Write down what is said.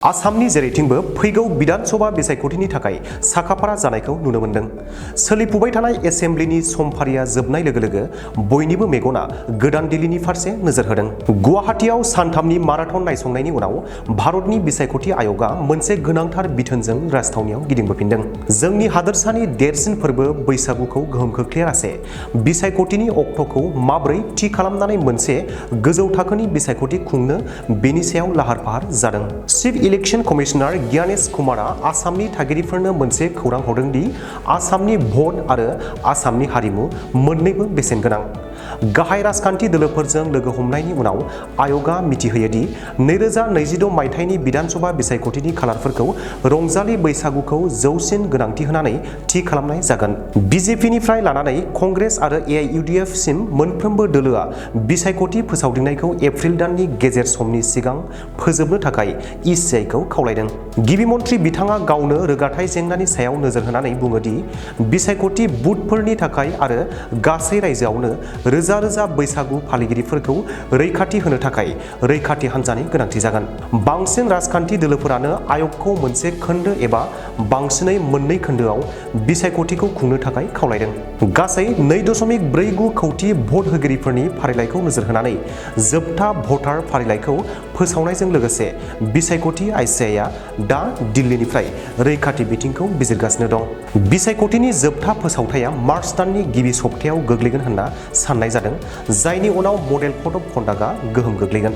आसामनि जेरैथिंबो फैगौ विधानसभा बिसायख'थिनि थाखाय साखाफारा जानायखौ नुनो मोन्दों। सोलिफुबाय थानाय एसेम्ब्लिनि समफारिया जोबनाय लोगो लोगो बयनिबो मेगना गोदान दिल्लीनि फारसे नोजोर होदों। गुवाहाटीआव सानथामनि माराथन नायसंनायनि उनाव भारतनि बिसायख'थि आय'गआ मोनसे गोनांथार बिथोनजों राजथावनियाव गिदिंबोफिनदों। जोंनि हादोरसानि देरसिन फोरबो बैसागुखौ गोहोम खोख्लैयालासे बिसायख'थिनि अक्ट'खौ माबोरै थि खालामनानै मोनसे गोजौ थाखोनि बिसायख'थि खुंनो बेनि सायाव लाहार फाहार जादों। चिफ इलेक्शन कमिशनार ग्यानेश कुमारा आसामनि थागिरिफोरनो मोनसे खौरां हरदों दि आसामनि भट आरो आसामनि हारिमु मोन्नैबो बेसेन गोनां। गाहाय राजखान्थि दोलोफोरजों लोगो हमनायनि उनाव आय'गआ मिथिहोयो दि 2026 मायथाइनि बिधानसभा बिसायख'थिनि खालारफोरखौ रंजालि बैसागुखौ जौसिन गोनांथि होनानै थि खालामनाय जागोन। बिजेपिनिफ्राय लानानै कंग्रेस आरो एआइइउडिएफ सिम मोनफ्रोमबो दोलोआ बिसायख'थि फोसावदिंनायखौ एप्रिल दाननि गेजेर समनि सिगां फोजोबनो थाखाय इसिआइखौ खावलायदों। गिबि मन्थ्रि बिथाङा गावनो रोगाथाइ जेंनानि सायाव नोजोर होनानै बुङो दि बिसायख'थि बुथफोरनि थाखाय आरो गासै रायजोआवनो रोजा रोजा बैसागु फालिगिरिफोरखौ रैखाथि होनो थाखाय रैखाथि हान्जानि गोनांथि जागोन। बांसिन राजखान्थि दोलोफोरानो आय'गखौ मोनसे खोन्दो एबा बांसिनै मोननै खोन्दोआव बिसायख'थिखौ खुंनो थाखाय खावलायदों। गासै 2.49 कौटि भट होगिरिफोरनि फारिलाइखौ नोजोर होनानै जोबथा भटार फारिलाइखौ फोसावनायजों लोगोसे बिसायख'थि आइसिआइआ दा दिल्लीनिफ्राय रैखाथि बिथिंखौ बिजिरगासिनो दं। बिसायख'थिनि जोबथा फोसावथाया मार्च दाननि गिबि सप्तायाव गोग्लैगोन होनना साननाय जादों, जायनि उनाव मडेल कड अफ कन्डाक्टआ गोहोम गोग्लैगोन।